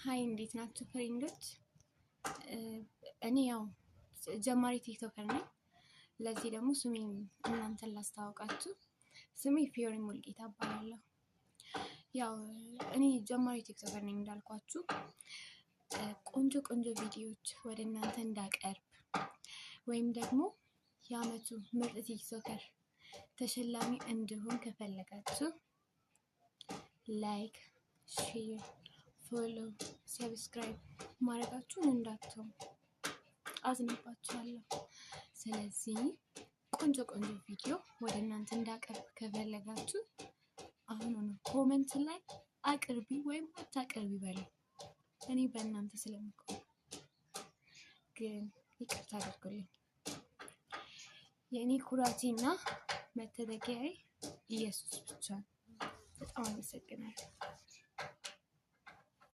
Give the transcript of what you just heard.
Hi፣ እንዴት ናችሁ friend ኦች? እኔ ያው ጀማሪ TikToker ነኝ። ለዚህ ደግሞ ስሜን እናንተን ላስተዋውቃችሁ። ስሜ ፊዮሪ ሙልጌታ እባላለሁ። ያው እኔ ጀማሪ TikToker ነኝ እንዳልኳችሁ፣ ቆንጆ ቆንጆ ቪዲዮዎች ወደ እናንተ እንዳቀርብ ወይም ደግሞ የአመቱ ምርጥ TikToker ተሸላሚ እንድሆን ከፈለጋችሁ like፣ share፣ follow፣ subscribe ማድረጋችሁን እንዳትተው፣ አዝንባችኋለሁ። ስለዚህ ቆንጆ ቆንጆ ቪዲዮ ወደ እናንተ እንዳቀርብ ከፈለጋችሁ አሁኑኑ comment ላይ አቅርቢ ወይም አታቅርቢ በሉ። እኔ በእናንተ ስለምቆም ግን ይቅርታ አድርጉልኝ። የእኔ ኩራቴና መተደጊያዬ ኢየሱስ ብቻ ነው። በጣም አመሰግናለሁ።